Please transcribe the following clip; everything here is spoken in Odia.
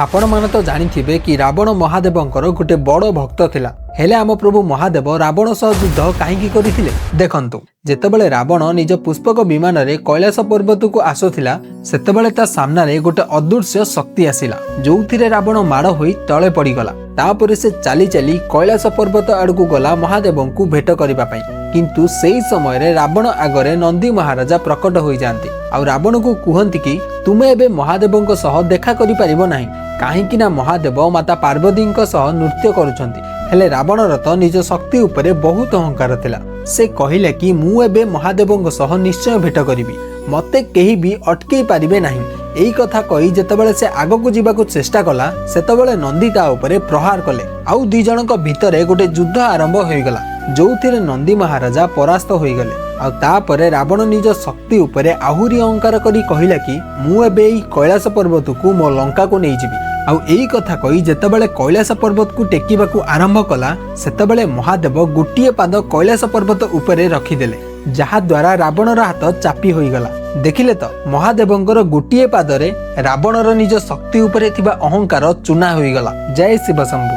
ଆପଣମାନେ ତ ଜାଣିଥିବେ କି ରାବଣ ମହାଦେବଙ୍କର ଗୋଟେ ବଡ଼ ଭକ୍ତ ଥିଲା। ହେଲେ ଆମ ପ୍ରଭୁ ମହାଦେବ ରାବଣ ସହ ଯୁଦ୍ଧ କାହିଁକି କରିଥିଲେ? ଦେଖନ୍ତୁ, ଯେତେବେଳେ ରାବଣ ନିଜ ପୁଷ୍ପକ ବିମାନରେ କୈଳାସ ପର୍ବତକୁ ଆସୁଥିଲା, ସେତେବେଳେ ତା ସାମ୍ନାରେ ଗୋଟେ ଅଦୃଶ୍ୟ ଶକ୍ତି ଆସିଲା, ଯୋଉଥିରେ ରାବଣ ମାଡ଼ ହୋଇ ତଳେ ପଡ଼ିଗଲା। ତାପରେ ସେ ଚାଲି ଚାଲି କୈଳାସ ପର୍ବତ ଆଡ଼କୁ ଗଲା ମହାଦେବଙ୍କୁ ଭେଟ କରିବା ପାଇଁ। କିନ୍ତୁ ସେଇ ସମୟରେ ରାବଣ ଆଗରେ ନନ୍ଦୀ ମହାରାଜା ପ୍ରକଟ ହୋଇଯାଆନ୍ତି ଆଉ ରାବଣକୁ କୁହନ୍ତି କି ତୁମେ ଏବେ ମହାଦେବଙ୍କ ସହ ଦେଖା କରିପାରିବ ନାହିଁ, କାହିଁକି ନା ମହାଦେବ ମାତା ପାର୍ବତୀଙ୍କ ସହ ନୃତ୍ୟ କରୁଛନ୍ତି। ହେଲେ ରାବଣର ତ ନିଜ ଶକ୍ତି ଉପରେ ବହୁତ ଅହଙ୍କାର ଥିଲା। ସେ କହିଲେ କି ମୁଁ ଏବେ ମହାଦେବଙ୍କ ସହ ନିଶ୍ଚୟ ଭେଟ କରିବି, ମତେ କେହି ବି ଅଟକେଇ ପାରିବେ ନାହିଁ। ଏଇ କଥା କହି ଯେତେବେଳେ ସେ ଆଗକୁ ଯିବାକୁ ଚେଷ୍ଟା କଲା, ସେତେବେଳେ ନନ୍ଦୀ ତା ଉପରେ ପ୍ରହାର କଲେ ଆଉ ଦି ଜଣଙ୍କ ଭିତରେ ଗୋଟେ ଯୁଦ୍ଧ ଆରମ୍ଭ ହୋଇଗଲା, ଯୋଉଥିରେ ନନ୍ଦୀ ମହାରାଜା ପରାସ୍ତ ହୋଇଗଲେ। ଆଉ ତାପରେ ରାବଣ ନିଜ ଶକ୍ତି ଉପରେ ଆହୁରି ଅହଙ୍କାର କରି କହିଲା କି ମୁଁ ଏବେ ଏଇ କୈଳାସ ପର୍ବତକୁ ମୋ ଲଙ୍କାକୁ ନେଇଯିବି। ଆଉ ଏଇ କଥା କହି ଯେତେବେଳେ କୈଳାସ ପର୍ବତକୁ ଟେକିବାକୁ ଆରମ୍ଭ କଲା, ସେତେବେଳେ ମହାଦେବ ଗୋଟିଏ ପାଦ କୈଳାସ ପର୍ବତ ଉପରେ ରଖିଦେଲେ, ଯାହାଦ୍ୱାରା ରାବଣର ହାତ ଚାପି ହୋଇଗଲା। ଦେଖିଲେ ତ, ମହାଦେବଙ୍କର ଗୋଟିଏ ପାଦରେ ରାବଣର ନିଜ ଶକ୍ତି ଉପରେ ଥିବା ଅହଙ୍କାର ଚୁନା ହୋଇଗଲା। ଜୟ ଶିବ ଶମ୍ଭୁ।